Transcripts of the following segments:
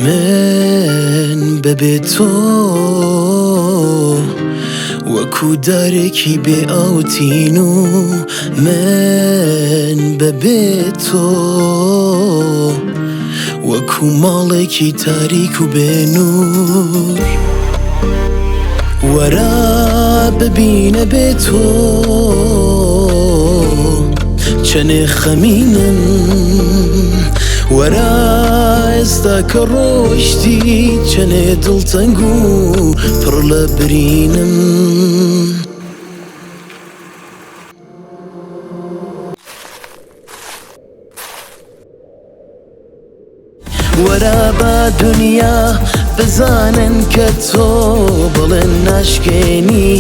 من بەبێ تۆ وەکو دارێکی بێ ئاوتین و من بەبێ تۆ وەکو ماڵێکی تاریک و بێنور وەرە ببینە بێ تۆ چەنێ خەمینم وەرە ئێستا کە ڕۆشتی چەنێ دڵتەنگ و پڕ لە برینم. وەرە با دنیا بزانن کە تۆ بەڵێن ناشکێنی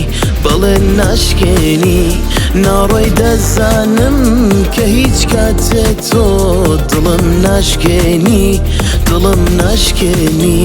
بەڵێن ناشکێنی ناڕۆی دەزانم کە هیچ کاتێ تۆ دڵم ناشکێنی دڵم ناشکێنی.